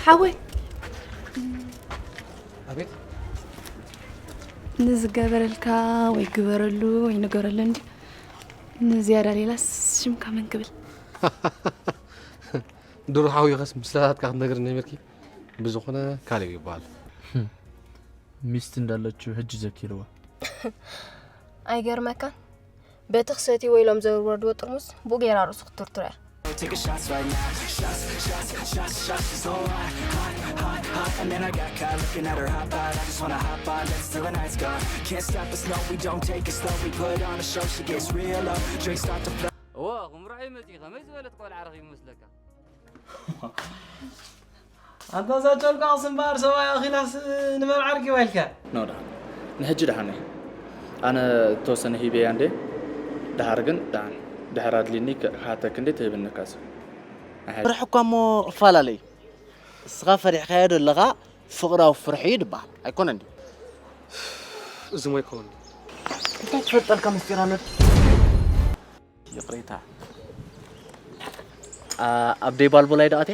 ሓወይ ኣቤት። ንዝገበረልካ ወይ ግበረሉ ወይ ንገረሉ እንዲ ንዝያዳ ሌላስ ሽምካ መን ክብል? ድሮ ሓውይኸስ ምስላታትካ ክትነግር ነይርኪ። ብዝኾነ ካሌብ ይበሃል። ሚስት እንዳለችው ሕጂ ዘኪርዋ። ኣይገርመካን? በቲ ክሰትይዎ ኢሎም ዘወርወርዎ ጥርሙስ ብኡ ገይራ ርእሱ ክትትርትሮ እያ። Take a shots right now. Shots, shots, shots, shots, it's all hot, hot, hot, hot. And then I got caught looking at her hot bod. I just wanna hop on, dance till the night's gone. Can't stop us, no, we don't take it slow. We put on a show, she gets real up. Drinks start to flow. እዋ፣ ኹምራዕ እዩ መጺኡ። ከመይ ዝበለት ቆልዓ ረኺቡ መስለካ? ኣንታ እዛ ጨርቋቕስ እምበኣር ሰብኣይ ኣኺላስ ንመን ዓርኪ ዋይልካ? ኖ ደሓን፣ ንሕጂ ደሓን እየ። ኣነ እተወሰነ ሂበያ እንዴ፣ ደሓር ግን ደሓን። ድሕር ኣድልኒ ክሓተክ እንዴ ትህብኒ ካስ። ፍርሒ እኳ እሞ ክፈላለ እዩ። እስኻ ፈሪሕካዮ ዘለኻ ፍቕራዊ ፍርሒ እዩ ዝበሃል ኣይኮነን ድዩ? እዚ ሞ ይከውን። እንታይ ትፈልጠልካ ምስጢር ኣሎ? ይቕሬታ። ኣብ ደይ ባልቦላይ ደኣቴ?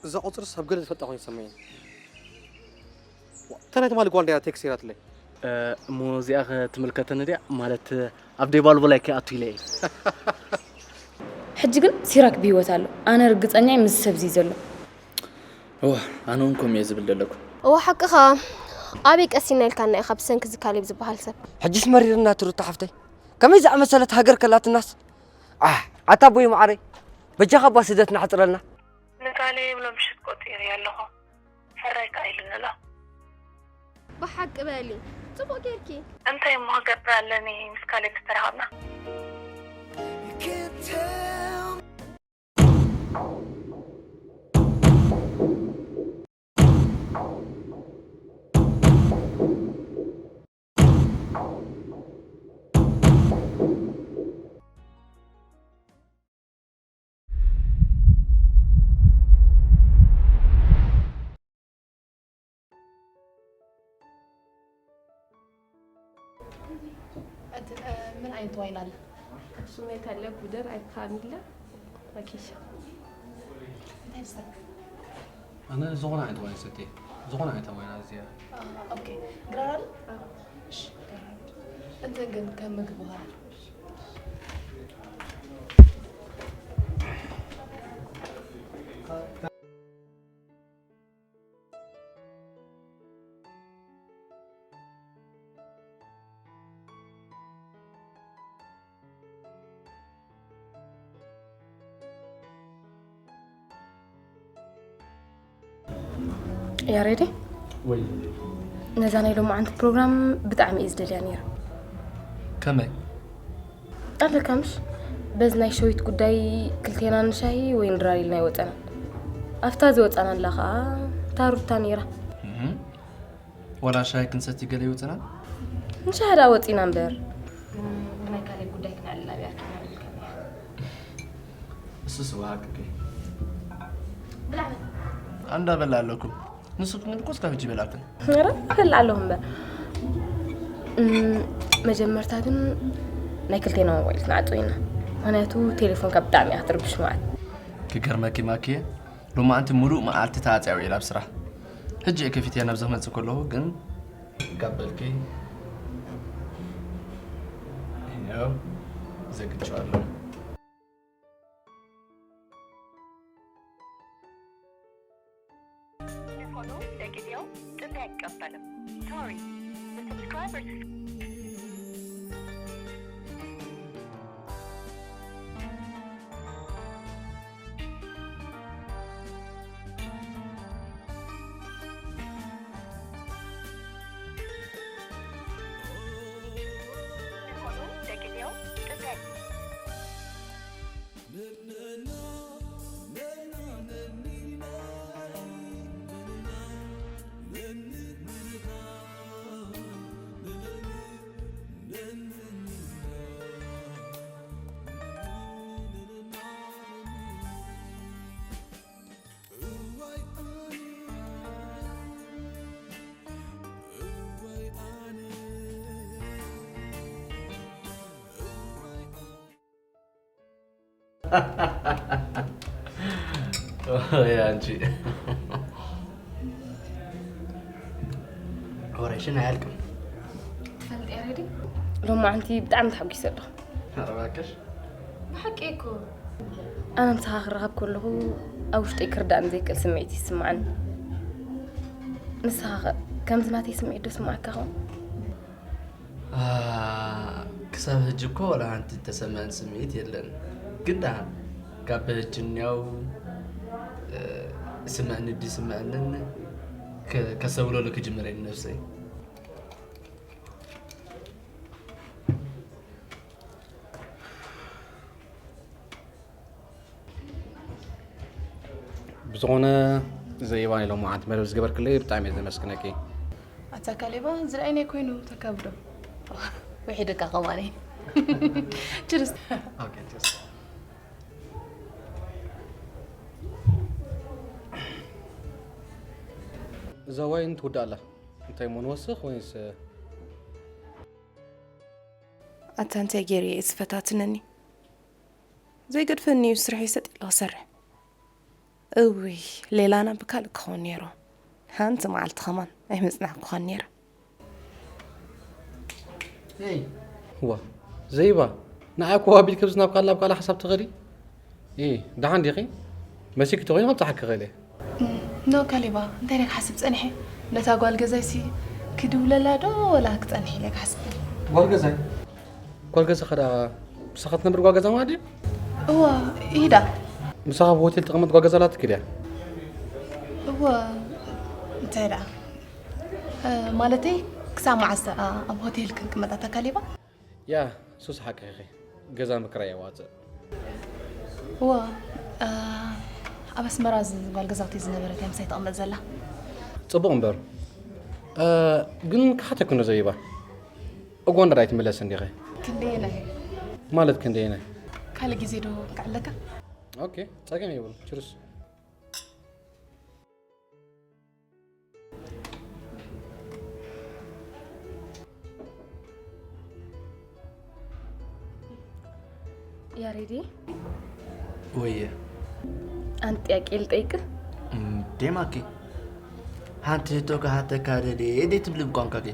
እዛ ቁፅርስ ኣብ ገለ ዝፈልጣ ኮይኑ ይሰማየኒ። እንታይ ናይ ትማሊ ጓል ድያ ቴክስት ኢላትለይ? እሞ እዚኣ ክትምልከተኒ ድያ? ማለት ኣብ ደይ ባልቦላይ ከይኣቱ ኢለ እየ። ሕጂ ግን ሲራክ ብህይወት ኣሎ። ኣነ ርግጸኛ እየ ምስ ሰብዚ ዘሎ። እዋ ኣነ እውን ከምኡ እየ ዝብል ዘለኩ። እዋ ሓቅኻ። ኣበይ ቀሲና ኢልካና ኢኻ ብሰንኪ እዚ ካሌብ ዝበሃል ሰብ? ሕጅስ መሪርና ትሩታ ሓፍተይ። ከመይ ዝኣመሰለት ሃገር ከላትናስ። ኣሕ ኣታ ኣቦይ መዓረይ። በጃኻ እባ ስደትና ሕፅረልና። ንካሌብ ሎምሽት ቆፂረዮ ኣለኹ። ሕራይ ከኣ ኢሉኒ ኣሎ። ብሓቂ በሊ። ጽቡቕ ጌርኪ። እንታይ እሞ ክገብር ኣለኒ ምስ ካሌብ ዝተራኸብና? ምን አይነት ዋይን አለ? እሱ ሜት አለ ጉደር አይካሚለ መኪሻ እንታይ ይሰክ ኣነ ዝኾነ ዓይነት ዋይን ሰትየ። ዝኾነ ዓይነት ዋይን ኣዝያ። ኦኬ ግራራል እሺ እንትን ግን ከምግብ በኋላ ያሬዴ ወይ ነዛ ናይ ሎማዓንቲ ፕሮግራም ብጣዕሚ እየ ዝደልያ ነይረ። ከመይ ኣለካ ምሽ በዚ ናይ ሸዊት ጉዳይ ክልቴና ንሻሂ ወይ ንድራር ኢልና ይወፀና። ኣብታ ዝወፀናላ ከዓ ታሩታ ነይራ። ወላ ሻሂ ክንሰቲ ገለ ይወፅና። ንሻሂ ደኣ ወፂና እምበር። ብናይ ካልእ ጉዳይ ክነዕልል ኣብያትካ። እሱ ስዋ ሃቅቂ ብላዕ ኣንዳ በላ ኣለኩም። ንሱ ክንልኩ እስካብ ሕጂ በላክን። ኧረ ክል ኣለኹ እምበር። እም፣ መጀመርታ ግን ናይ ክልቴና ሞባይል ክንዓጽው ኢና። ምኽንያቱ ቴሌፎንካ ብጣዕሚ እያ ክትርብሽ መዓት። ክገርመኪ ማኪየ ሎማዓንቲ ሙሉእ መዓልቲ ተዓጽያ ውዒላ ኣብ ስራሕ። ሕጂ እየ ከፊተያ ናብዚ ክመጽእ ከለኹ ግን ካብ በልኪ ያው ዘግቼዋለሁ። ሆኖ ለጊዜው ጥሪ አይቀበልም። Sorry. The subscriber ሆኖ ለጊዜው ጥሪ ወይ ኣንቺ። ወረሽን ኣያልቅም። ፈልጥ ያሬዲ። ሎማዓንቲ ብጣዕሚ ተሓጒሰ ኣለኹ። ኧረ እባክሽ። ብሓቂ እኮ። ኣነ ምሳኻ ክራኸብ ከለኹ ኣብ ውሽጠይ ክርዳእኒ ዘይክእል ስምዒት ይስምዓኒ። ንስኻ ኸ ከምዚ ናተይ ስምዒት ዶ ስምዓካ ኸውን? ክሳብ ሕጂ እኮ ዋላ ሓንቲ እተሰምዐኒ ስምዒት የለን። ግን ደሓን ካብ ሕጂ እኒያው ይስምዐኒ ድዩ ይስምዐንን ከስተብህለሉ ክጅምር እየ ንነብሰይ። ብዝኾነ ዘይባ ናይ ሎማዓንቲ መደብ ዝገበርክለይ ብጣዕሚ እየ ዘመስግነኪ። ኣታ ካሌባ ዝረኣይናይ ኮይኑ ተካብዶ። ውሒድካ ከማኒ። ችርስ። ኦኬ፣ ችርስ። እዛ ዋይን ትውዳእ ኣላ። እንታይ እሞ ንወስኽ ወይንስ? ኣታ እንታይ ገይረ እየ ዝፈታትነኒ? ዘይገድፈኒ እዩ ስርሐይ ሰጥ ኢለ ክሰርሕ። እውይ፣ ሌላና ብካልእ ክኸውን ነይሩ። ሓንቲ መዓልቲ ኸማን ኣይመጽናዕኩኻን ነይረ። ዋ ዘይባ፣ ንዓይ እኮ ኣቢልኪ ኣብዚ ናብ ካልእ፣ ናብ ካልእ ሓሳብ ትኸዲ። ኢ ደሓን ዲኺ? መሲኪ ተኾይኑ ከብጽሓኪ ክእል እየ። ኖ ካሌባ፣ እንታይ ኢለ ክሓስብ ጸኒሐ? ነታ ጓል ገዛይሲ ክድውለላ ዶ ወላ ክጸንሕ ኢለ ክሓስብ። ጓል ገዛይ? ጓል ገዛኻ ደኣ ምሳኻ ትነብር ጓል ገዛ ማለት ድዩ? እወ፣ ይዳ። ምሳኻ ኣብ ሆቴል ትቕመጥ ጓል ገዛ ኣላትኪ ድያ? እወ፣ እንታይ ደኣ? እ፣ ማለተይ ክሳብ መዓስ ደኣ ኣብ ሆቴል ክንቅመጥ ኣታ ካሌባ? ያ፣ ሱስ ሓቅኺ ኢኺ። ገዛ ምክራይ የዋጽእ። እወ፣ እ፣ ኣብ ኣስመራ ዝ-፣ ጓል ገዛውቲ ዝነበረት እያ ምሳይ ትቕመጥ ዘላ። ጽቡቕ እምበር። እ፣ ግን ክሓተኪ እንዶ ዘይባ፣ እግዋን ዳኣ ኣይትምለስን ዲኺ? ክንደየናይ? ማለት ክንደየናይ? ካልእ ግዜ ዶ ክዕለካ? ኦኬ፣ ጸገም የብሉን። ችርስ። ያሬዲ፣ ወየ። ኣንቲ ጥያቄ ልጠይቅ? እንዴ ማኪ፣ ሓንቲ ሕቶ ክሓተካ ደልየ፣ ደይ ትብሊ ብቋንቋኪ?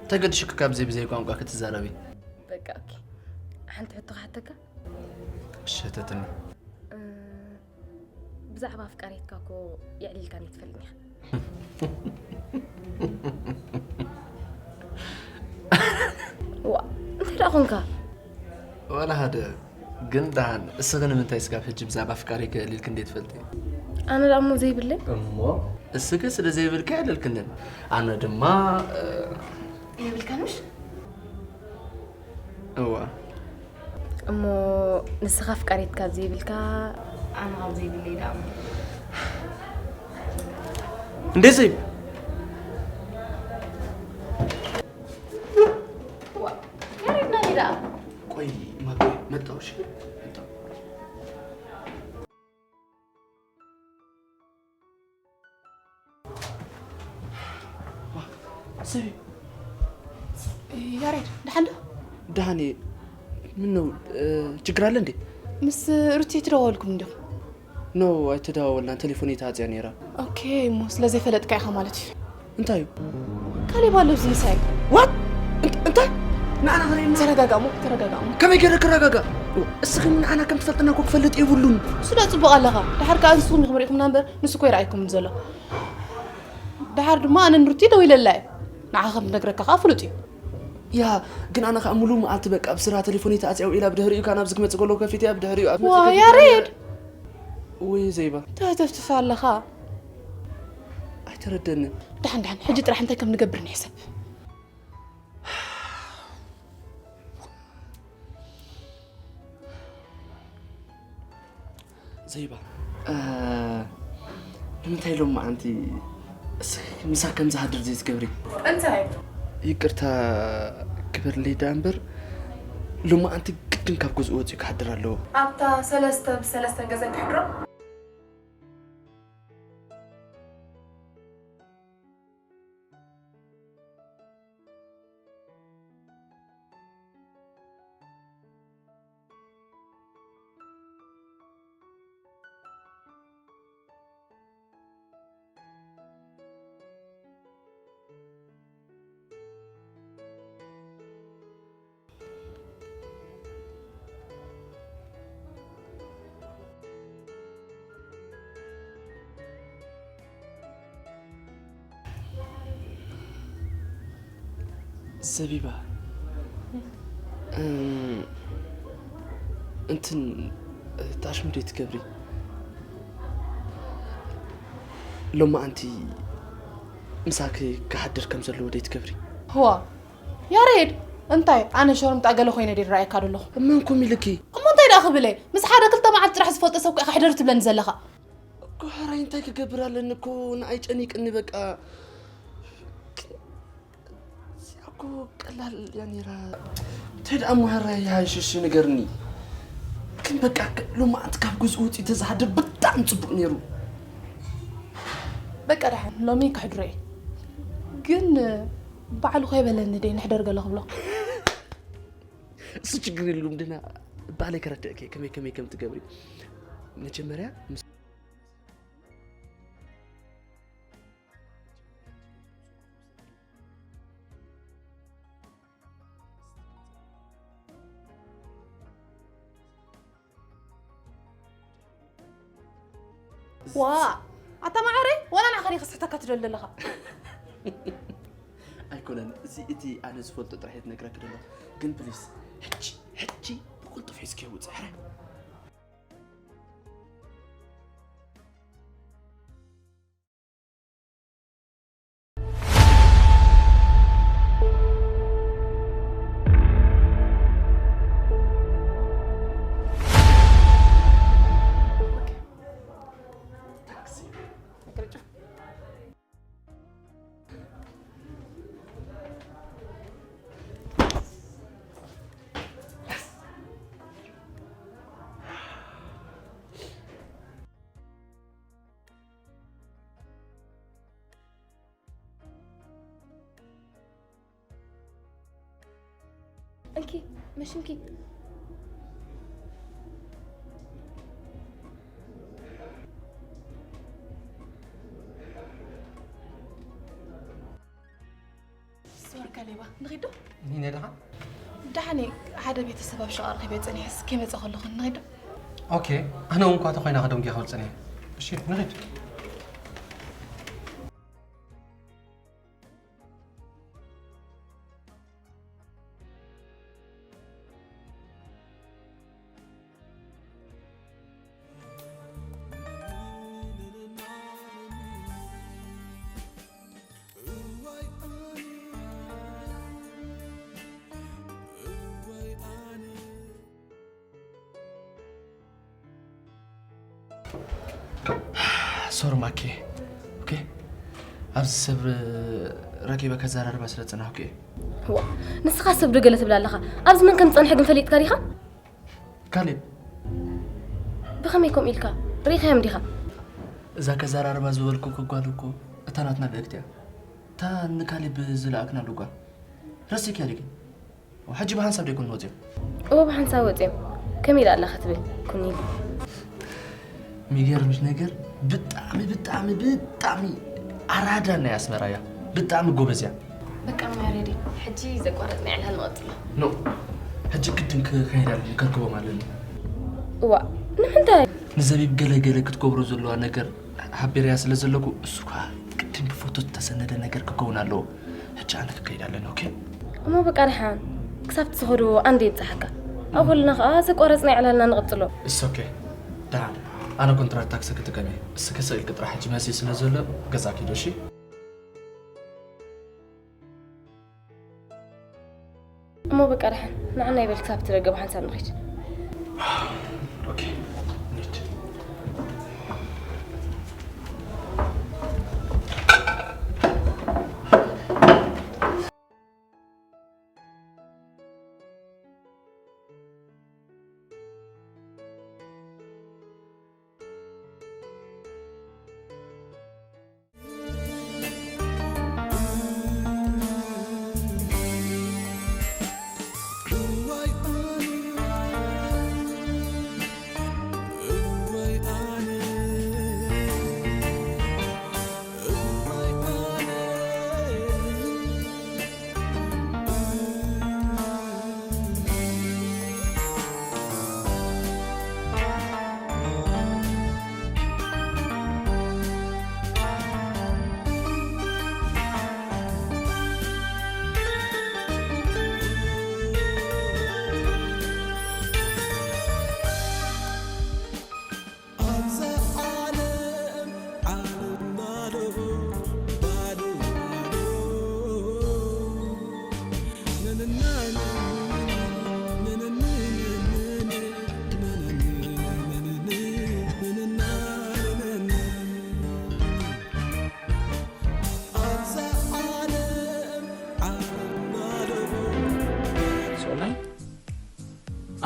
ተገድሽኪ ካብዚ ብዘይ ቋንቋ ክትዛረቢ? በቃ፣ ኦኬ። ሓንቲ ሕቶ ክሓተካ? እሺ፣ ሕተትኒ። እ፣ ብዛዕባ ኣፍቃሪትካ እኮ የዕሊልካኒ ትፈልጥኒ ኢኻ። ዋ፣ እንታይ ደኣ ኾንካ? ዋላ ሓደ፣ ግን ደሓን፣ እስኺ ንምንታይ ስጋብ ሕጂ ብዛዕባ ኣፍቃሪኪ የዕሊልኪ እንዴ ትፈልጢ? ኣነ ደኣ እሞ ዘይብለይ? እሞ? እስኺ ስለ ዘይብልኪ የዕለልክንን። ኣነ ድማ፣ እ፣ የብልካን ምሽ? እዋ። እሞ ንስኻ ኣፍቃሪት ካብ ዘይብልካ፣ ኣነ ካብ ዘይብለይ ደኣ እሞ። እንዴ ዘይብ? ዋ፣ ያሬድ ናበይ ደኣ? ቆይ፣ ማኪ፣ መጣሁ፣ እሺ? መጣሁ። ዋ፣ ሰበይ። ያሬድ፣ ደሓን ዶ? ደሓን እየ። ምነው፣ እ፣ ችግር ኣለ እንዴ? ምስ ሩቲ ኣይተደዋወልኩም እንዲኹም? ኖ፣ ኣይተደዋወልናን። ቴሌፎነይ ተዓጽያ ነይራ። ኦኬ፣ እሞ ስለ ዘይፈለጥካ ኢኻ ማለት እዩ። እንታይ እዩ? ካሌብ ኣሎ ኣብዚ ምሳይ። ዋት? እንት-፣ እንታይ? ንዓና ኸርእየኒ? ተረጋጋ እሞ፣ ተረጋጋ እሞ። ከመይ ገይረ ክረጋጋ? እስኺ ንዓና ከም ትፈልጥና እኮ ክፈልጥ የብሉን። ንሱ ዶ ጽቡቕ ኣለኻ? ደሓር ከኣ ንስኹም ኢኹም ርኢኹምና እምበር፣ ንሱ እኮ ኣይረኣየኩምን ዘሎ። ደሓር ድማ ኣነ ንሩቲ ደዊለላ እየ። ንዓኻ ከም ትነግረካ ከኣ ፍሉጥ እዩ። ያ፣ ግን ኣነ ከኣ ሙሉእ መዓልቲ በቃ ኣብ ስራ ቴሌፎነይ ተዓጽያ ውዒላ፣ ብድሕሪኡ ከኣ ናብዚ ክመጽእ ከለኹ ከፊተያ፣ ብድሕሪኡ ኣብ ዋ፣ መጽእ ከፊተያ። ያሬድ! ወይ ዘይባ። ተህተፍትፍ ኣለኻ። ኣይተረደንን። ደሓን፣ ደሓን፣ ሕጂ ጥራሕ እንታይ ከም ንገብር ንሕሰብ። ዘይባ፣ እ፣ ንምንታይ ሎማዓንቲ እስኺ ምሳይ ከም ዝሃድር ዘይትገብሪ? እንታይ? ይቅርታ ግበርለይ ደኣ እምበር፣ ሎማዓንቲ ግድን ካብ ገዝኡ ወፂኡ ክሓድር ኣለዎ። ኣብታ ሰለስተ ብሰለስተን ገዛ ክሕድሮ? ዘቢባ፣ እም፣ እንትን ታሽሙ ደይ ትገብሪ? ሎማዓንቲ ምሳኪ ክሓድር ከም ዘለዎ ደይ ትገብሪ? ህዋ፣ ያሬድ፣ እንታይ ኣነ ሸርሙጣ ገለ ኮይነ ደይ ራእየካ ደለኹ? እመንኩም ኢልኪ። እሞ እንታይ ደኣ ክብለ? ምስ ሓደ ክልተ መዓልቲ ጥራሕ ዝፈልጦ ሰብ ከ ከሕደር ትብለኒ ዘለኻ? እኮ ሕራይ እንታይ ክገብር ኣለኒ እኮ ንኣይ ጨኒቅኒ በቃ። እዚኣ እኮ ቀላል እያ ነይራ። እንታይ ደኣ እሞ ሕራይ ይሃይሽሽ ንገርኒ። ግን በቃ ሎማዓንቲ ካብ ገዝኡ ወፂኡ ተዝሓድር ብጣዕሚ ፅቡቅ ነይሩ። በቃ ደሓን ሎሚ ከሕድሮ እየ። ግን ባዕሉ ከይበለኒ ደይ ንሕደር ገለ ክብሎ። እሱ ችግር የለውም ድና ባዕለይ ከረድእኪ ከመይ ከመይ ከም ትገብሪ። መጀመርያ ምስ ዋ፣ ኣታ ማዓረይ፣ ዋላ ንዓኻ ዲኻ ክስሕተካ ትደሊ ዘለኻ? ኣይኮነን፣ እዚ እቲ ኣነ ዝፈልጦ ጥራሕ እየ ዝነግረኪ ዘለኹ። ግን ፕሊስ፣ ሕጂ፣ ሕጂ ብቁልጡፍ ሒዝኪ ውፅእ፣ ሕረ። እንኪ፣ መሽንኪ። ስወር ካሌባ፣ ንኺድ ዶ? ኒነ ደሓን? ደሓን እየ። ሓደ ቤተሰብ ኣብ ሸቓ ረኺበ ጸኒሐስ ከይመጸ ከለኹ፣ ንኺድ ዶ? ኦኬ፣ ኣነ እውን እኳ ተኾይና ክደንጉያ ክብል ጸኒሐ። እሺ፣ ንኺድ። ሶሪ ማኬ። ኦኬ፣ ኣብዚ ሰብ ረኪበ ከዘራርባ ስለ ዝጸናሕኩ እየ። ዋ፣ ንስኻ ሰብ ዶ ገለ ትብል ኣለኻ? ኣብዚ መን ከም ዝጸንሐ ግን ፈሊጥካ ዲኻ? ካሌብ። ብኸመይ ከምኡ ኢልካ? ርኢኻዮም ዲኻ? እዛ ከዘራርባ ዝበልኩ ጓል እኮ እታ ናትና ልእክቲ እያ። እታ ንካሌብ ዝለኣክናሉ ጓል። ረሲእክያ ዲኺ? ሕጂ ብሓንሳብ ደይኮኑ ወፂኦም? እዎ፣ ብሓንሳብ ወፂኦም። ከመይ ኢላ ኣላ ክትብል? ኩኒል። የሚገርምሽ ነገር ብጣዕሚ፣ ብጣዕሚ፣ ብጣዕሚ ኣራዳ ናይ ኣስመራ እያ። ብጣዕሚ ጎበዝ እያ። በቃ ማረዲ፣ ሕጂ ዘቋረጽና ዕላል ንቐጽሎ። ኖ፣ ሕጂ ግድን ክኸይድ ኣለኒ፣ ከርክቦም ኣለኒ። እዋ፣ ንምንታይ? ንዘቢብ ገለ ገለ ክትገብሮ ዘለዋ ነገር ሓቢረያ ስለ ዘለኩ፣ እሱ ከኣ ግድን ብፎቶ ዝተሰነደ ነገር ክከውን ኣለዎ። ሕጂ ኣነ ክከይድ ኣለኒ፣ ኦኬ? እሞ በቃ ደሓን፣ ክሳብ ትኸዶ ኣንዴ ይብጽሓካ። ኣብ ኩልና ከኣ ዘቋረጽና ዕላልና ንቐጽሎ። እስ ኦኬ። ደሓን፣ ኣነ ኮንትራት ታክሲ ክጥቀም እየ። እስኪ ስቕ ኢልኪ ጥራሕ ሕጂ መሲ ስለ ዘሎ ገዛ ኪዶ፣ እሺ? እሞ በቃ ደሓን፣ ንዓና ይበል ክሳብ እቲ ደገ ብሓንሳብ ንኺድ። ኦኬ፣ ንሂድ።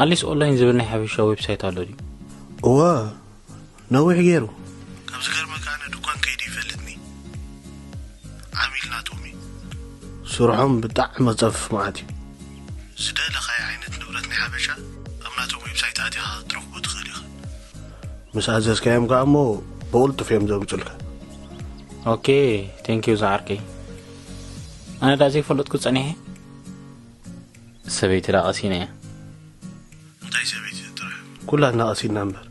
ኣሊስ ኦንላይን ዝብል ናይ ሓበሻ ዌብሳይት ኣሎ ድዩ? እወ፣ ነዊሕ ገይሩ። ካብ ዝገርመካ ኣነ ድኳን ከይዱ ይፈልጥኒ። ዓሚል ናቶም እዩ። ስርሖም ብጣዕሚ ጸፍፍ መዓት እዩ። ዝደለኻዮ ዓይነት ንብረት ናይ ሓበሻ ኣብ ናቶም ዌብሳይት ኣቲኻ ክትረኽቦ ትኽእል ኢኻ። ምስ ኣዘዝካዮም ከኣ እሞ ብቕልጡፍ እዮም ዘምጹልካ። ኦኬ፣ ቴንኪዩ ዝዓርከይ። ኣነ ዳ ዘይፈለጥኩ ጸኒሐ። ሰበይቲ ዳ ቀሲነ እያ። እንታይ ሰበይቲ ጥራሕ? ኩላትና ቀሲና እምበር።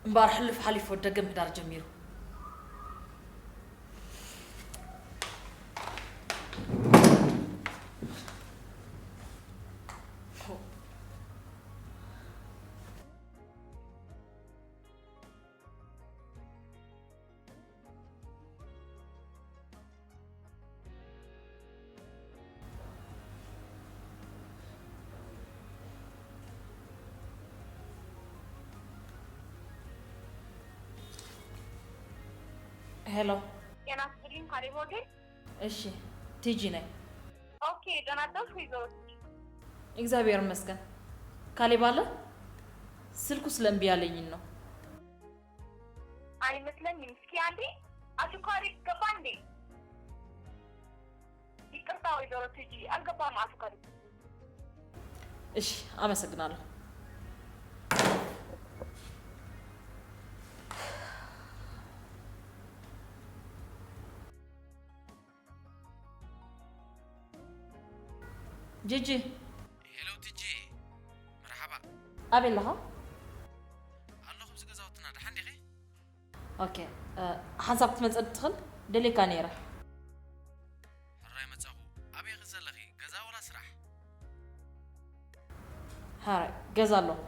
እምበኣር ሕሉፍ ሓሊፉ ወዲ ደገ ምሕዳር ጀሚሩ። ሄሎ። ጤና ይስጥልኝ ካሌብ ሆቴል። እሺ፣ ቲጂ ነኝ። ኦኬ፣ ደህና አደርሽ ወይዘሮ ቲጂ? እግዚአብሔር ይመስገን። ካሌብ አለ? ስልኩ ስለእምቢ ያለኝ ነው። አይመስለኝም። እስኪ አንዴ። አቶ ካሌብ ገባ እንዴ? ይቅርታ ወይዘሮ ቲጂ፣ አልገባም አቶ ካሌብ። እሺ፣ አመሰግናለሁ። ጂጂ። ሄሎ ቲጂ፣ መርሓባ። ኣበይ ኣለኻ? ኣሎ፣ ከምዚ ገዛውትና። ደሓን ዲኺ? ኦኬ። ሓንሳብ ክትመፀ ትኽእል? ደሌካ ነይረ። ሕራይ መጻኹ። ኣበይ ኢኺ ዘለኺ? ገዛ ወላ ስራሕ? ሓራይ ገዛ ኣለኹ።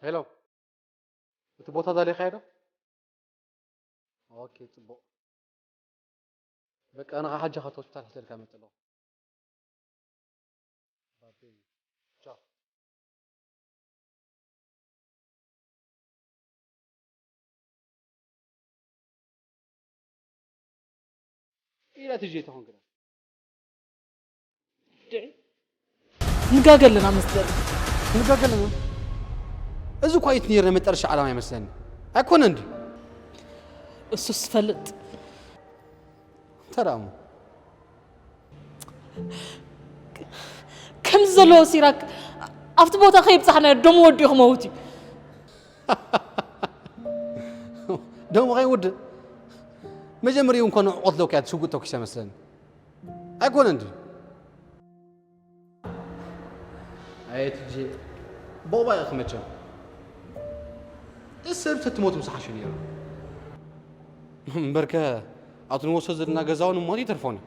ሄሎ፣ እቲ ቦታ ደሊኻዮ ዶ? ኦኬ፣ ጽቡቕ። በቃ፣ ንኻ ሓጃኻ እቲ ሆስፒታል ሒዘልካ መጽእ ኣለኹ። ባቢ፣ ቻው። ኢላ ትጂ ተኾን ግዳ። ንጋገ ኣለና መስለኒ። ንጋገ ኣለና። እዚ እኳ ኢት ነይርና መጠረሻ ዓላማ ይመስለኒ። ኣይኮነን ድዩ? እሱስ ፈልጥ። እንታይ ደኣ እሞ? ከምዚ ዘለዎ ሲራክ ኣብቲ ቦታ ከይብጻሕና ደሞ ወዲኡ ክመውት እዩ። ደሞ ከይውድእ መጀመሪኡ እንኳን ንዕቆት ለውክያ ሽጉጥ ተኩሰ መስለኒ። ኣይኮነን ድዩ? ኣየት ጂ ቦባ ኢኺ መቸም። እሰብ ተትሞት ምስ ሓሸ ነይሩ። እምበርከ ኣብቲ ንወስዶ ዘለና ገዛውን እሞት ይተርፎን እዩ።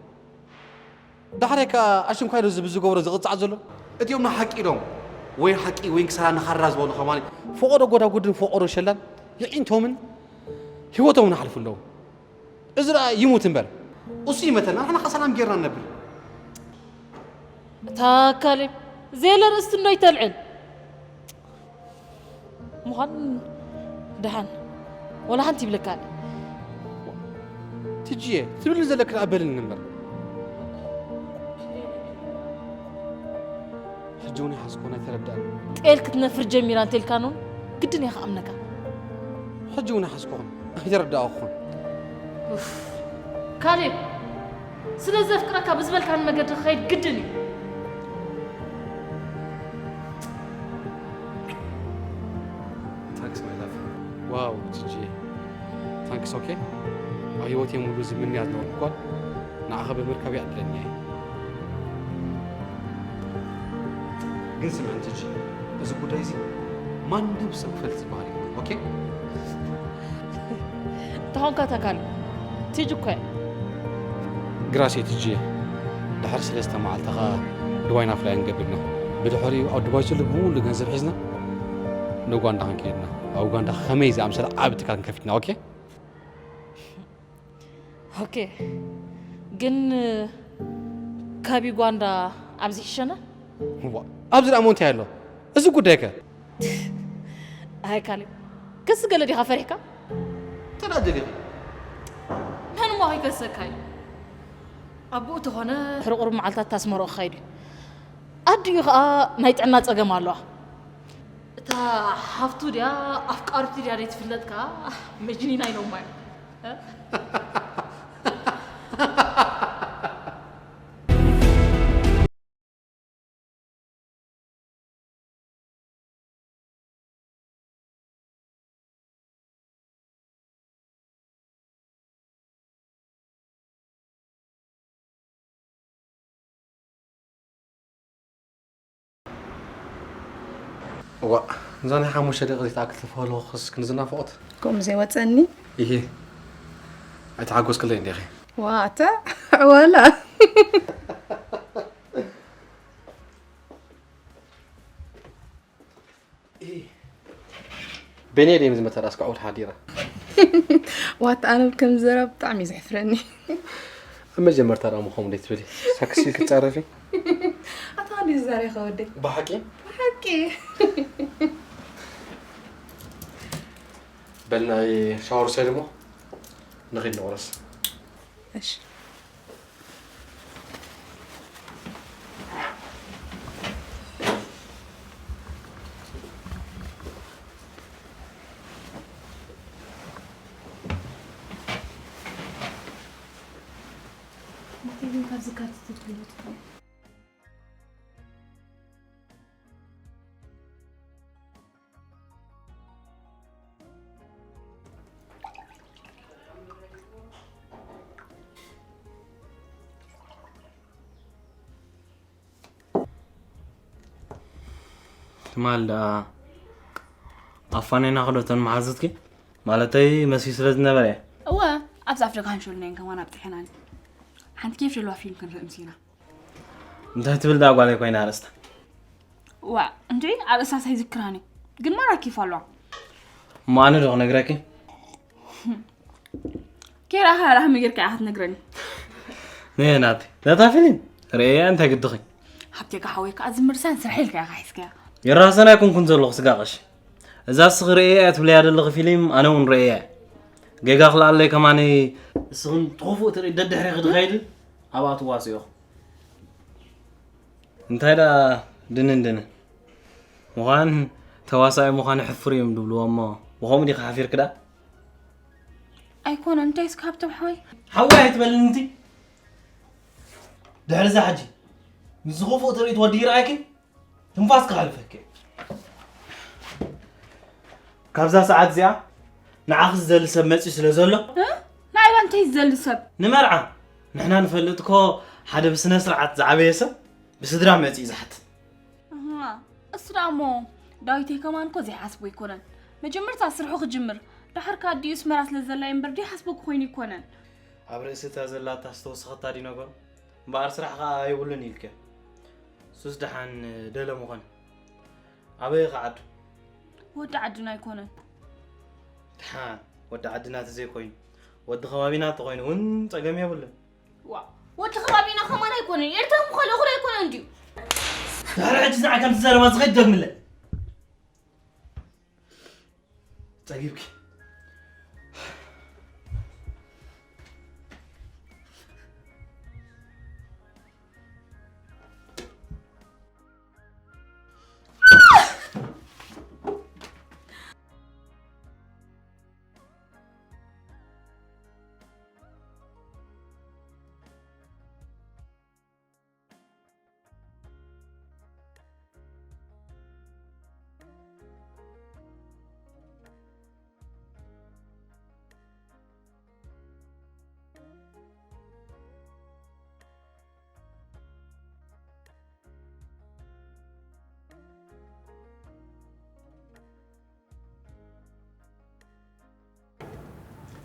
ዳሕራይ ከኣ ኣሽንኳይ ዶ ዝብ ዝገብሮ ዝቕጻዕ ዘሎ? እቲኦም ንሓቂ ኢሎም ወይ ሓቂ ወይ ክሳራ ንኻራ ዝበሉ ከማን ፈቐዶ ጎዳጉድን ፈቐዶ ሸላን የዒንቶምን ህይወቶምን ይሓልፉ ኣለዉ። እዚ ደኣ ይሙት እምበር፣ እሱ ይመተና፣ ንሕና ከ ሰላም ጌርና ንነብር። እታ ካሌብ፣ ዘየለ ርእስቲ እንዶ ይተልዕል። ምዃን ደሓን፣ ወላ ሓንቲ ይብለካ። ትጅየ፣ ትብል ዘለክ ደኣ በልኒ እምበር። ሕጂ እውን ይሓዝኩን ኣይተረዳእን። ጤል ክትነፍር ጀሚራ እንተልካን እውን ግድን እየ ክኣምነካ። ሕጂ እውን ይሓዝኩኹን ኣይተረዳእኩኹን። ኡፍ፣ ካሌብ፣ ስለ ዘፍቅረካ ብዝበልካኒ መገዲ ክኸይድ ግድን እዩ። ታንክስ ማይ ላቭ። ዋው ትጂ፣ ታንክስ። ኦኬ፣ ኣብ ህይወት የሙሉ ዝምንያ ዝነበርኩ ጓል ንዓኻ ብምርካብ ይዕድለኒ እየ። ግን ስምዕን ትጂ፣ እዚ ጉዳይ እዚ ማንም ሰብ ክፈልጥ ዝበሃል እዩ። ኦኬ፣ እንተኾንካ ተካል ትጂ እኮ እያ። ግራሴ ትጂ፣ ድሕሪ ሰለስተ መዓልቲ ኸኣ ዱባይ ናብ ፍላይ ንገብር ኢና። ብድሕሪኡ ኣብ ዱባይ ዘሎ ብምሉእ ገንዘብ ሒዝና ንኡጋንዳ ክንከይድ ኢና። ኣብ ኡጋንዳ ከመይ ዝኣምሰለ ዓቢ ትካል ክንከፍት ኢና። ኦኬ። ኦኬ፣ ግን ካብ ዩጋንዳ ኣብዚ ይሕሸና? ዋ፣ ኣብዚ ደኣ እሞ እንታይ ኣሎ? እዚ ጉዳይ ከ? ኣይ ካሌብ፣ ክሲ ገለ ዲኻ ፈሪሕካ? እንተ ደኣ ደሊኺ። መን እሞ ከይከሰካ እዩ? ኣቦኡ ተኾነ ድሕሪ ቁሩብ መዓልታት ታስመርኦ ክኸይድ እዩ። ኣዲኡ ኸኣ ናይ ጥዕና ጸገም ኣለዋ። እታ ሓፍቱ ድያ ኣፍቃሪቱ ድያ ዘይትፍለጥ ከኣ መጅኒና ኢሎማ እዮም። እዋእ፣ እዛ ናይ ሓሙሽተ ደቂ ዘይትኣክል ተፈለኹስ ክንዝናፈቑት። ከምኡ ዘይወፀኒ። ኢሂ፣ ኣይተሓጎስክለይ እንዲኺ። ዋተ ወላ ቤኔ ደም ዝመተራ እስካዕ ውል ሓዲራ። ዋት ኣነብ ከም ዘራ ብጣዕሚ እዩ ዘሕፍረኒ። ኣብ መጀመርታ ደኣ ምኾም ደይ ትብሊ ሳክሲ ክትጻረፊ። ኣታ ወዲ ዛሬ ከወደይ ብሓቂ ብሓቂ በልናይ ሻወር ሰድሞ ንኺድ ንቑረስ። እሺ ትማል ደኣ ኣፋነና ክዶ እተን መሓዙትኪ ማለተይ መስዩ ስለ ዝነበረ እየ። እወ ኣብዚ ኣፍ ደገ ሃንሸሉና እየን ከማን ኣብፅሐናኒ ሓንቲ ኬፍ ዘለዋ ፊልም ክንርኢ ምስ ኢና። እንታይ ትብል ደኣ ጓለይ ኮይና ኣርእስታ። ዋእ እንድዒ ኣርእስታስ ኣይዝክራን እዩ ግን ማራ ኬፍ ኣለዋ። እሞ ኣነ ዶ ክነግረኪ? ኬራኻ ራህሚ ጌርካ ኢኻ ትነግረኒ። ነየ ናቲ ነታ ፊሊም ርእየያ እንታይ ግድኺ? ሃብቴካ ሓወይ ከዓ ዝምርሳን ስርሐ ኢልካ ኢኻ ሒዝካያ። ይራሰን ኣይኮንኩን ዘለኹ ስጋ ቀሺ። እዛ እስኺ ርእየያ ትብለያ ዘለኺ ፊሊም ኣነ እውን ርእየያ። ጌጋ ክልኣለይ ከማኒ እስኽን ትኹፉእ ትርኢ ደድሕሪኺ ድኸይድ ኣብኣ ትዋስኦ ኢኹ። እንታይ ደኣ ድንን ድንን ምዃን ተዋሳኣይ ምዃን ሕፉር እዮም ድብልዎ እሞ ብኸምኡ ዲኻ ሓፊርክ ደኣ? ኣይኮነ እንታይ እስከ ሃብቶም ሓወይ ሓወይ ኣይትበልኒ እቲ ድሕሪ እዛ ሕጂ ምስ ዝኽፉእ ትርኢ ትወዲ ይረኣይኪ ትንፋስ ክሓልፈኪ ካብዛ ሰዓት እዚኣ ንዓኺ ዝደሊ ሰብ መፅዩ ስለ ዘሎ እ? ንዓይ እንታይ ዝደሊ ሰብ ንመርዓ ንሕና ንፈልጥ እኮ ሓደ ብስነ ስርዓት ዝዓበየ ሰብ ብስድራ መፅዩ ዝሓትት ኣሃ፣ እሱ ደኣ እሞ ዳዊተይ ከማን እኮ ዘይሓስቦ ኣይኮነን። መጀመርታ ስርሑ ክጅምር፣ ደሓር ከኣ ኣዲኡ ኣስመራ ስለ ዘላ እየ እምበር ደይሓስቦ እኮ ኮይኑ ኣይኮነን። ኣብ ርእሲ እታ ዘላታ ዝተወሰኸታ ድዩ ነገሩ? እምበኣር ስራሕ ከኣ የብሉን ኢልክዮ። እሱስ ደሓን ደለ ምኾነ። ኣበይ ኢኻ ዓዱ? ወዲ ዓድና ኣይኮነን። ደሓን ወዲ ዓድና ተዘይኮይኑ ወዲ ከባቢና እንተኾይኑ እውን ጸገም የብሉን። ዋ፣ ወዲ ከባቢና ከማን ኣይኮነን፣ ኤርትራ ምዃኑ እኹል ኣይኮነን ድዩ? ድሕሪ ሕጂ ንዓ ከምቲ ዘረባ ዝኸይድ ደግምለ። ጸጊብኪ።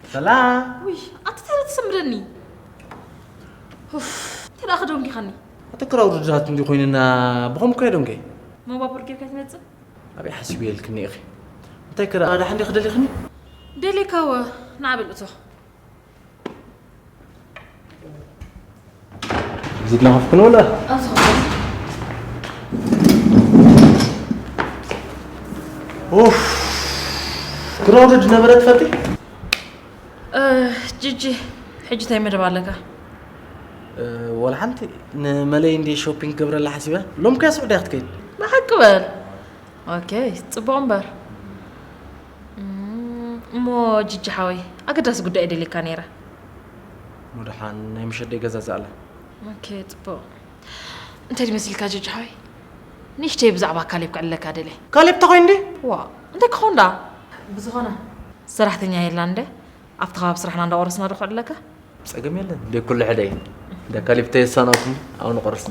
ሰላም። ውይ፣ ኣቲ እንታይ ትስምረኒ? ኡፍ፣ እንታይ ደኣ ክደንጊኻኒ? ኣቲ ክራው ርድራት እንዲ ኮይንና ብኸም እኮ የደንገ። መባቡር ጌርካ ትመጽእ? ኣበይ ሓሲብ የልክኒ ኢኺ? እንታይ ክረ ኣዳ ሓንዲ ክደሊኽኒ? ደሊካወ፣ ንዓ በል እቶ። ዚድና ከፍክን ወላ? ኣቶ። ኡፍ፣ ክራውድድ ነበረ ትፈልጢ? እ፣ ጂጂ፣ ሕጂ እንታይ መደብ ኣለካ? እ፣ ወላ ሓንቲ ንመለይ እንዲ ሾፒንግ ክገብረላ ሓሲበ። ሎም ከያ ስዑዲ ክትከይድ። ንሓቂ በል። ኦኬ፣ ጽቡቕ እምበር። እም፣ እሞ ጂጂ ሓወይ፣ ኣገዳሲ ጉዳይ ደልየካ ነይረ። ሙድሓን ናይ ምሸት ደይ ገዛዝእ ኣለ። ኦኬ፣ ጽቡቕ። እንታይ ድመሲልካ ጂጂ ሓወይ? ንእሽተይ ብዛዕባ ካሌብ ክዕለካ ደልየ። ካሌብ ተኾይኑ እንዴ? ዋ፣ እንታይ ክኾን ደኣ? ብዝኾነ። ሰራሕተኛ የላ እንደ? ኣብቲ ከባቢ ስራሕና እንዳቆረስና ዶ ክዕለካ? ጸገም የለን። ደይ ኩሉ ሕደ እዩ። እንደ ካሌብ ተየሳናኩም ኣብ ንቆርስ።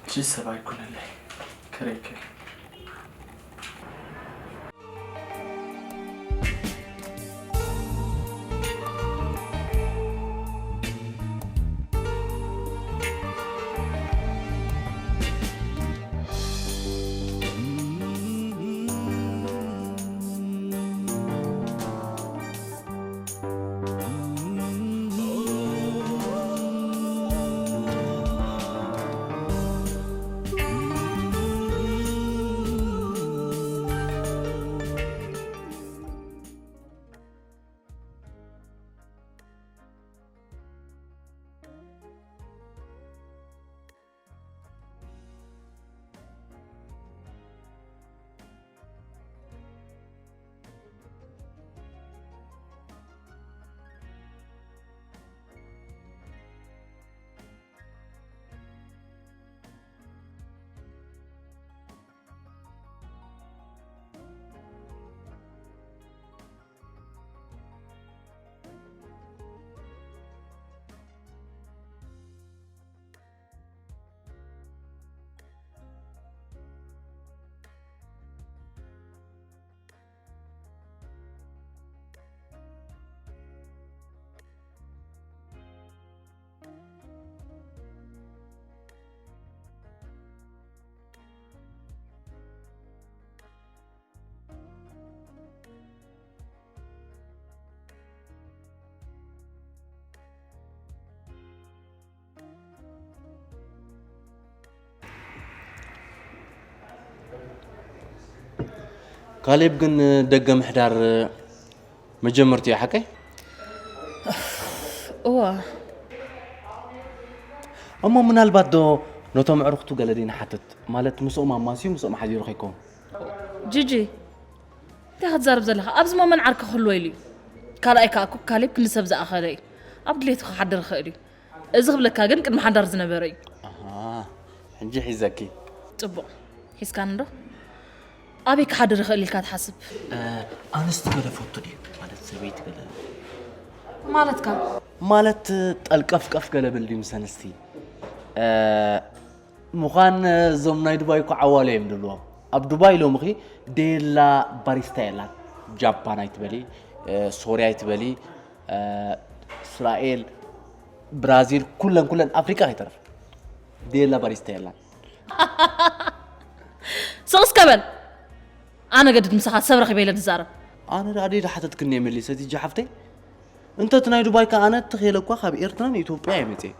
ሕጂ ሰብ ኣይኮነለይ፣ ከረይከ። ካሌብ ግን ደገ ምሕዳር መጀመርትኡ ሓቀይ? እዋ እሞ ምናልባት ዶ ነቶም ኣዕሩኽቱ ገለ ደይንሓትት? ማለት ምስኦም ኣማስዩ ምስኦም ሓዲሩ ከይከውን። ጂጂ እንታይ ክትዛረብ ዘለኻ? ኣብዚ ሞመን ዓርኪ ክህልዎ ኢሉ እዩ። ካልኣይ ከዓ እኮ ካሌብ ክንዲ ሰብ ዝኣኸለ እዩ። ኣብ ድሌቱ ክሓድር ይኽእል እዩ። እዚ ክብለካ ግን ቅድሚ ሓዳር ዝነበረ እዩ። ሕጂ ሒዘኪ። ፅቡቕ ሒዝካኒ ዶ? ኣበይ ክሓድር ይኽእል ኢልካ ትሓስብ? ኣንስቲ ገለ ፈቱ ድዩ? ማለት ሰበይቲ ገለ ማለትካ? ማለት ጠልቀፍቀፍ ገለ ብል ድዩ ምስ ኣንስቲ? ምዃን እዞም ናይ ዱባይ እኮ ዓዋለ እዮም ድብልዎም። ኣብ ዱባይ ሎምኺ ዴላ ባሪስታ የላን። ጃፓን ኣይትበሊ፣ ሶርያ ኣይትበሊ፣ እስራኤል፣ ብራዚል፣ ኩለን ኩለን ኣፍሪቃ ከይተረፈ ዴላ ባሪስታ የላን። ስቕ እስከ በል። ኣነ ገድድ ምሳኻ ሰብ ረኺበ ኢለ ዝዛረብ። ኣነ ደኣ ደይ ዝሓተትክኒ እየ መሊሰ ቲጂ ሓፍተይ። እንተ እቲ ናይ ዱባይ ከ ኣነ ትኽ ኢለ እኳ ካብ ኤርትራ ንኢትዮጵያ እየ መፅየ።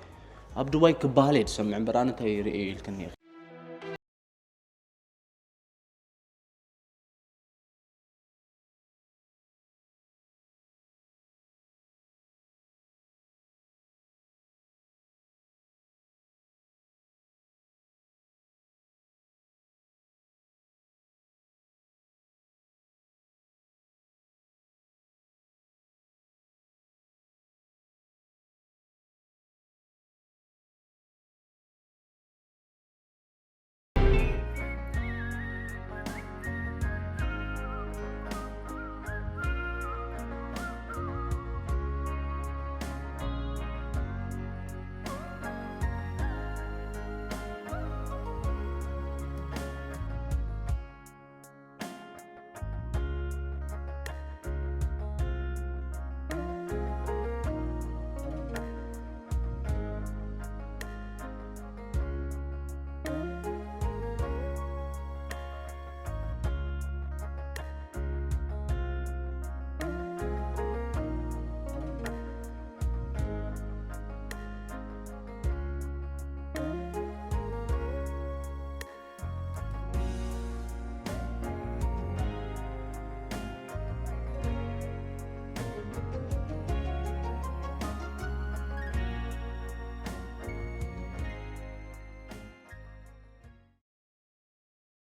ኣብ ዱባይ ክበሃል እየ ዝሰምዕ እምበር ኣነ እንታይ ርእየ ኢልክኒ ኢኺ።